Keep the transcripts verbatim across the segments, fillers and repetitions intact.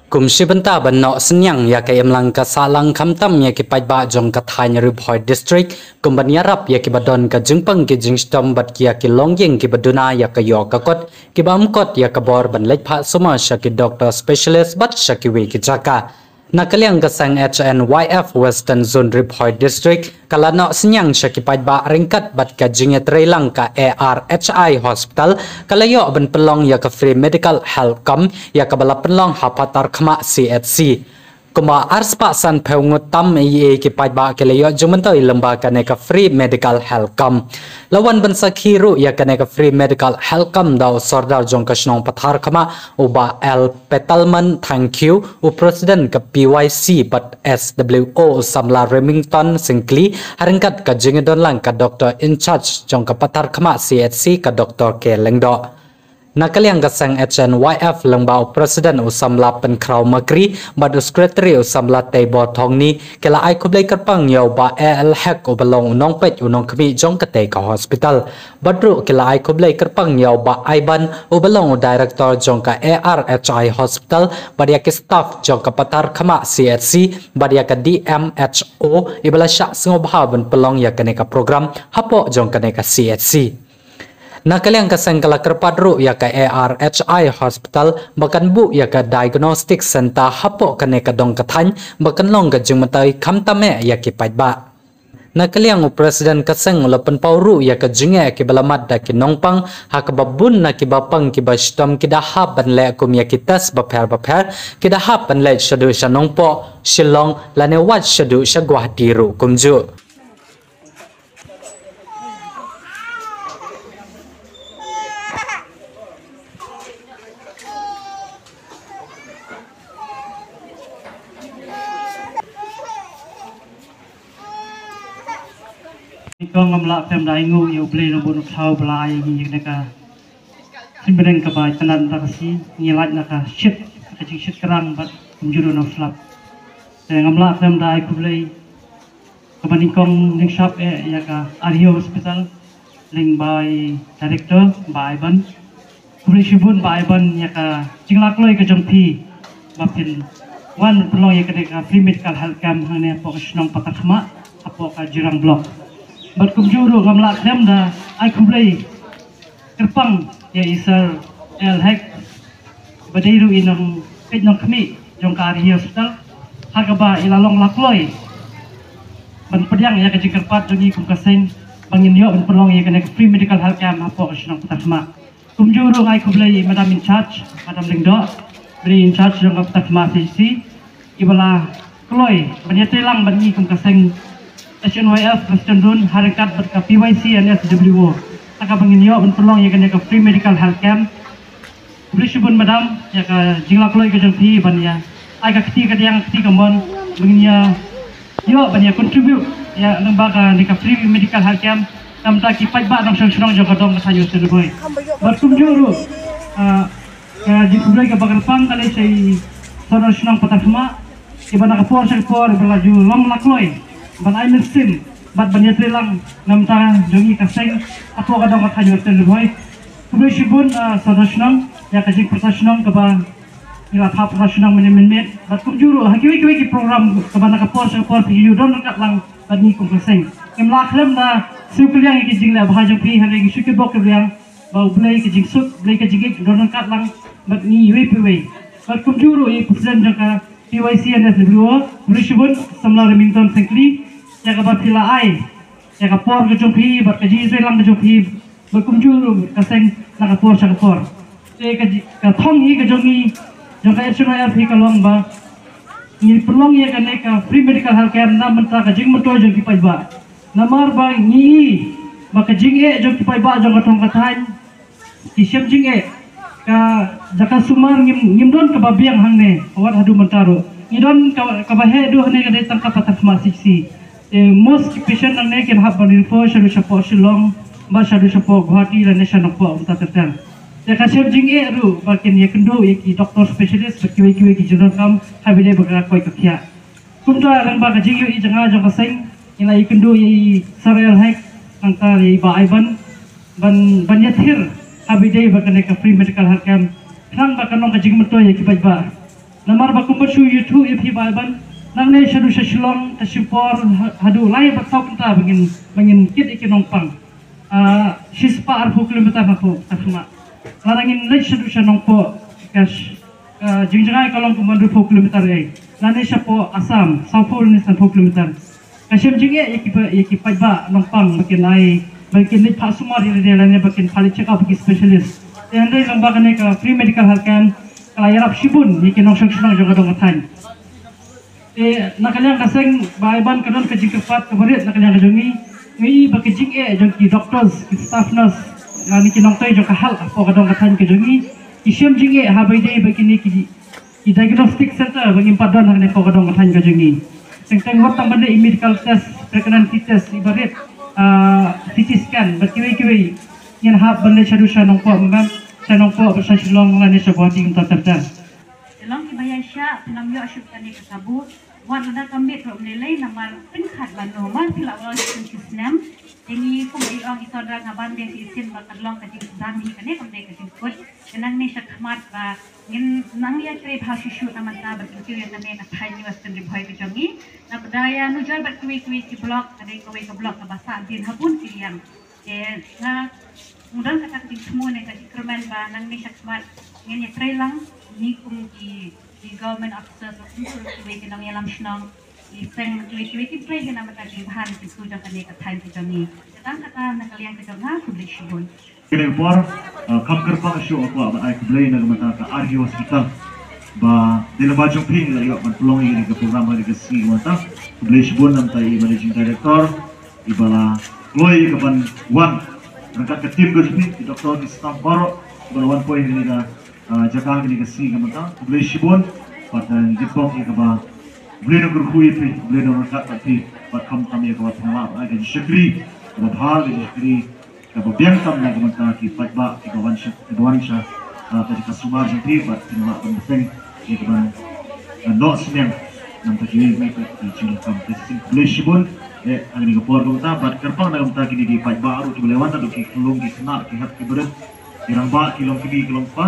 Kum shi bynta ban noh synñiang ïa ka imlang ka sahlang khamtam ïa ki paidbah jong ka thaiñ Ri Bhoi District, kum ban ïarap ïa kiba don ka jingpang ki jingshitom bad ki ïa ki longïing kiba duna ïa ka ïoh ka kot, kiba ym kot ïa ka bor ban leit phah sumar sha ki doktor specialist bad sha kiwei ki jaka. Na ka liang ka seng H N Y F Western Zone Ri Bhoi District, ka la noh synñiang sha ki paidbah ryngkat bad ka jingïatreilang ka A R H I Hospital, ka la ïoh ban pynlong ïa ka free medical health camp, ïa kaba la pynlong ha Patarkhmah C H C. Kumba arspah sanphew ngut tam ei ei ki paidbah ki la ïoh jingmyntoi lyngba kane ka free medical health camp. La wan ban sakhi ruh ïa kane ka free medical health camp da u Sordar jong ka shnong Patarkhmah, u Bah L Petalman Thangkhiew, u President ka P Y C bad S W O, u samla Remington Syngkli, ha ryngkat ka jingdonlang ka doktor in charge jong ka Patarkhmah C H C, ka Doktor K Lyngdoh. Na ka liang ka seng H N Y F, lyngba u President u samla Pynkhraw Makri bad u Secretary u samla Teibor Thongni, ki la ai khublei kyrpang ïa u Bah A L Hek uba long u nongpeit u nongkhmih jong katei ka hospital. Bad ruh ki la ai khublei kyrpang ïa u Bah Aiban uba long u Director jong ka A R H I Hospital, bad ïa ki staff jong ka Patarkhmah C H C, bad ïa ka D M H O iba la shah sngewbha ban pynlong ïa kane ka program hapoh jong kane ka C H C. Na ka liang ka seng ka la kyrpad ruh ïa ka A R H I Hospital ba kan buh ïa ka Diagnostic Center hapoh kane ka dong ka thaiñ ba kan long ka jingmyntoi khamtam eh ïa ki paidbah. Na ka liang u President ka seng u la pynpaw ruh ïa ka jingeh kiba la mad da ki nongpang, ha kaba bun na kiba pang kiba shitom ki da hap ban leh kum ïa ki test bapher bapher, ki da hap ban leit shaduh sha Nongpoh, Shillong, lane wat shaduh sha Guwahati ruh kumjuh. Nyngkong ngam lah khlem da ai nguh ïa U Blei Nongbun Uba Thaw ba la ai ïa ngi ïa kane ka suiñ bneng kaba itynnad mynta ka sngi, ngi lait na ka shit, na ka jingshit krang bad kumjuh ruh na u slap. Te ngam lah khlem da ai khublei kaba nyngkong nyngshap eh ïa ka Ri Hospital lyngba i Director Bah Aiban. Khublei shibun Bah Aiban ïa ka jingla kloi ka jong phi ba phin wan pynlong ïa kane ka free medical health camp hangne hapoh ka shnong Patarkhmah, hapoh ka Jirang Block. Bad kumjuh ruh ngam lah khlem da ai khublei kyrpang ïa i Sir L Hek ba dei ruh i nongpeit nongkhmih jong ka Ri Hospital, ha kaba i la long la kloi ban pdiang ïa ka jingkyrpad jong ngi kum ka seng ba ngin ïoh ban pynlong ïa kane ka free medical health camp hapoh ka shnong Patarkhmah. Kumjuh ruh nga ai khublei ïa i Madam in charge, Madam Lyngdoh, ba dei in charge jong ka Patarkhmah C H C, iba la kloi ban ïatreilang bad ngi kum ka seng H N Y F Western Zone ha ryngkat bad ka P Y C and S W O, ha kaba ngin ïoh ban pynlong ïa kane ka free medical health camp. Khublei shibun Madam ïa ka jingla kloi ka jong phi ban ïa ai ka kti kadiang, kti kamon, ba ngin ïa ïoh ban ïa contribute ïa lyngba kane ka free medical health camp na ka bynta ki paidbah nongshong shnong jong ka dong ka thaiñ Western Ri Bhoi. Bad kumjuh ruh, ah, ka jingkhublei kaba kyrpang ka leit sha i Sordar Shnong Patarkhmah, iba na ka por sha ka por iba la ju long la kloi ban ai mynsiem bad ban ïatreilang na ka bynta jong ngi ka seng hapoh ka dong ka thaiñ Western Ri Bhoi. Khublei shibun, ah, Sordar Shnong ïa ka jingpyrta shnong kaba ngi la phah pyrta shnong mynne mynmiet. Bad kumjuh ruh ha kiwei kiwei ki program kaba na ka por sha ka por phi ju don ryngkat lang bad ngi kum ka seng. Ngim lah khlem da siew kylliang ïa ki jingleh bha jong phi, hynrei ngi shu kyrkhu kyrkhu ïa U Blei, ka jingsuk Blei, ka jingïeit don ryngkat lang bad ngi iwei pa iwei. Bad kumjuh ruh ïa i President jong ka P Y C and S W O, khublei shibun samla Remington Syngkli ïa kaba phi la ai ïa ka por ka jong phi bad ka jingïatreilang ka jong phi, bad kumjuh ruh ka seng na ka por sha ka por. Te ka ji-, ka thong hi ka jong ngi jong ka H N Y F hi ka long ba ngi pynlong ïa kane ka free medical health camp na ka bynta ka jingmyntoi jong ki paidbah. Namar ba ngi i ba ka jingeh jong ki paidbah jong ka dong ka thaiñ, ki shem jingeh, ka jaka sumar ngim, ngim don kaba biang hangne, wat haduh mynta ruh. Ngi don ka, kaba heh duh hangne ka dei tang ka Patarkhmah C H C. Eh, most ki patient nangne kin hap ban refer shaduh shapoh Shillong, bad shaduh shapoh Guwahati lane sha Nongpoh mynta ter ter. Te ka shem jingeh ruh ba kin ïakynduh ïa ki doctor specialist bad kiwei kiwei ki jingdonkam ha ba ïadei bad ka koit ka khiah. Kumta lyngba ka jingïohi jong nga jong ka seng, ngi la ïakynduh ïa i Sir L Hek, nangta ïa i Bah Aiban, ban, ban ïathir ha ba ïadei bad kane ka free medical health camp, khnang ba kan long ka jingmyntoi ïa ki paidbah. Namar ba kumba shu ïathuh ïa phi ba ban nangne shaduh sha Shillong ta shim por haduh lai bad saw kynta ba ngin ba ngin kit ïa ki nongpang. Shispah arphew kilometer na pok ta khmat. Lada ngin leit shaduh sha Nongpoh ka jingjngai ka long kumba hynriewphew kilometer ei. Lane shapoh Assam sawphew lane sanphew kilometer. Ka shem jingeh ïa ki ïa ki paidbah nongpang ba kin ai ba kin leit phah sumar ïa lade lane ba kin phah leit check up ki specialist. Te hynrei lyngba kane ka free medical health camp ka la ïarap shibun ïa ki nongshong shnong jong ka dong ka thaiñ. Te na ka liang ka seng ba ai ban ka don ka jingkyrpad kaba rit na ka liang ka jong ngi. Ngi i ba ka jingeh jong ki doctors, ki staff nurse lane ki nongtei jong ka health hapoh ka dong ka thaiñ ka jong ngi ki shem jingeh haba ïadei ba kine ki ki diagnostic center ba ngim pat don hangne hapoh ka dong ka thaiñ ka jong ngi. Teng teng wat tang ban leh i medical test, pregnancy test, i barit, C T scan bad kiwei kiwei. Ngin hap ban leh shaduh sha Nongpoh, mynta sha Nongpoh bad sha Shillong lane sha Guwahati mynta ter ter. Te long kiba ïaishah phin ym ïoh shuh kane ka kabu. Wat lada kam bit ruh ym lei lei namar pynkhot lano mar phi la wan shisnem. Te ngi kum i ong i Sohra nga ban biang shisien ba ka long ka jingsdang hi kane kam dei ka jingkut. Te nangne sha khmat ba ngin nang ïatrei bha shuh shuh na mynta bad kiew ïa kane ka thaiñ Western Ri Bhoi ka jong ngi. Na ka bynta ïa nujor bad kiwei kiwei ki block, ka dei kawei ka block kaba sah dien ha bun ki liang. Te nga ngdon kata ka jingthmu ne ka jingkyrmen ba nangne sha khmat ngin ïatrei lang ngi kum ki ki government officers, kiwei ki nongïalam shnong, ki seng, kiwei kiwei ki trei ki na mynta ki bha na ki skul jong kane ka thaiñ ka jong ngi. Te tang kata na ka liang ka jong nga, khublei shibun. Kane ka por, kam kyrpang shuh nga kwah ban ai khublei na ka mynta ka R U hospital ba dei lyngba jong phi ngi la ïoh ban pynlong ïa kane ka program ha kane ka sngi ka mynta. Khublei shibun na ka mynta i managing director iba la kloi ïa ka ban wan ryngkat ka team ka jong phi, ki doctor, ki staff baroh iba la wan poi ha kane ka jaka ha kane ka sngi ka mynta. Khublei shibun bad ngi pok ïa kaba U Blei un kyrkhu ïa phi, U Blei un ryngkat bad phi bad khamtam ïa kaba phin lah ban ai ka jingshakri kaba bha, ka jingshakri kaba biang tam na ka bynta ki paidbah kiba wan sha, kiba wan sha ka jaka sumar jong phi bad phin lah ban bteng ïa ka ban noh sniang na ka bynta kiwei kiwei ki jingdonkam. Te shisien khublei shibun. Eh, ha kane ka por ka mynta bad kyrpang na ka bynta kine ki paidbah ruh kiba la wan, naduh ki khyllung ki khynnah, ki hep ki barit, ki rangbah, ki longkmie ki longkpa.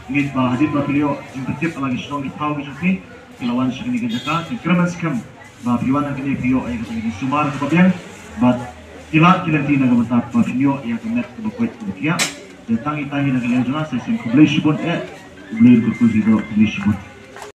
Ngeit ba hadien ba phi la ïoh jingpyntip ha la ki shnong ki thaw ki jong phi, phi la wan sha kane ka jaka, ki kyrmen skhem ba phi wan ha kane phi ïoh ïa kata ka jingsumar kaba biang bad ki lad ki lynti na ka bynta ba phin ïoh ïa ka met kaba koit kaba khiah. Te tang ita hi na ka liang jong nga, sa shisien khublei shibun eh, U Blei un kyrkhu ïa phi baroh, khublei shibun.